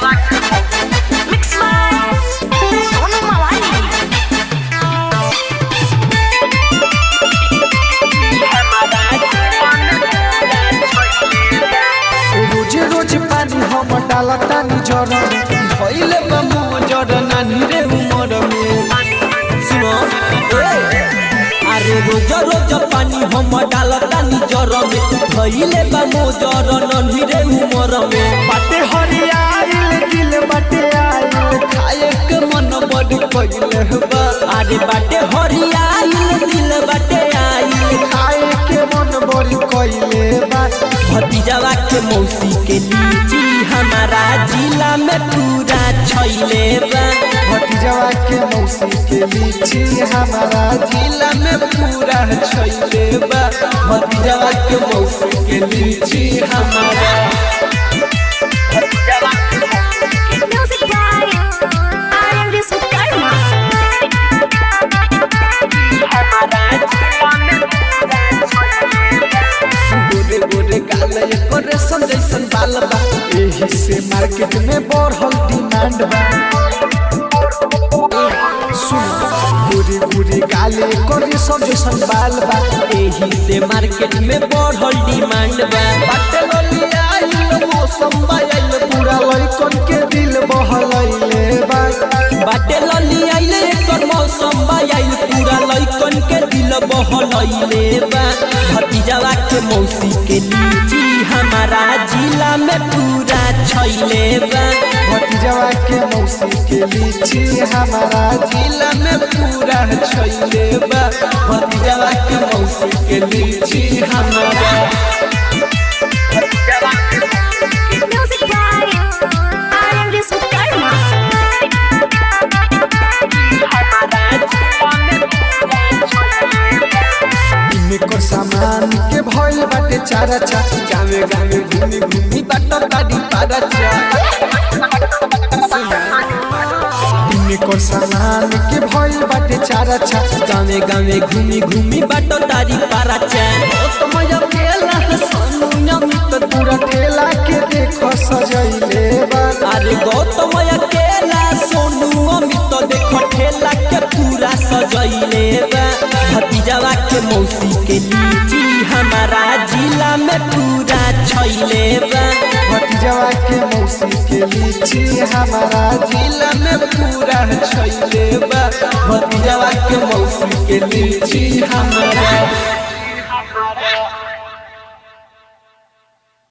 Mix by Sonu Mawali. रोज रोज पानी हम डालतानी जर में। भइले बा मोजर नानी रे उमर में। सुनो ए, अरे रोज रोज पानी हम डालतानी जर में। भइले बा मोजर नानी रे उमर में। बाटे हरियाइल दिल बाटे आइल, खाए के मन बड़ कइले बा। अरे बाटे हरियाइल दिल बाटे आइल, खाए के मन बड़ी कइले बा। भतीजावा के मौसी के लीची हमारा जिला में पूरा छैले बा। भतीजवा के मौसी के लीची हमारा जिला में पूरा छैले बा। भतीजावा के मौसी के लीची हमारा। Music by Aryan Vishwakarma. गोरे गोरे गाल एकर रेशम जैसन बाल बा। एही से मार्केट में बढ़ल डिमांड बा। सुन, गोरे गोरे गाले करे सब जैसन बाल बा। एही से मार्केट में बढ़ल डिमांड बा। बाटे ललियाइल मौसम बा आइल, पूरा लइकन के दिल बहलैले बा। बाटे ललियाइल एकर मौसम बा आइल, पूरा लइकन के दिल बहलैले बा। भतीजावा के मौसी के लीची हमारा जिला में पूरा छैले बा। भतीजवा के मौसी के लीची हमारा जिला में पूरा छैले बा। भतीजावा के मौसी के लीची हमारा। Music by Aryan Vishwakarma. इनकर सामान के भइल बाटे चारा चा। गावे गावे घूमी घूमी बाटा तारी पारा चा। इनकर सामान के भइल बाटे चारा चा। गावे गावे घूमी घूमी बाटा तारी पारा चा। ओ केला सोनू अमित, पूरा ठेला के देखो सजैले बा। अरे गौतम अकेला सोनू अमित देखो ठेला के पूरा सजैले बा। भतीजावा के मौसी के लीची हमारा जिला में पूरा छैले बा। भतीजवा के मौसी के लीची हमारा जिला में पूरा छैले बा। भतीजावा के मौसी के लीची हमारा।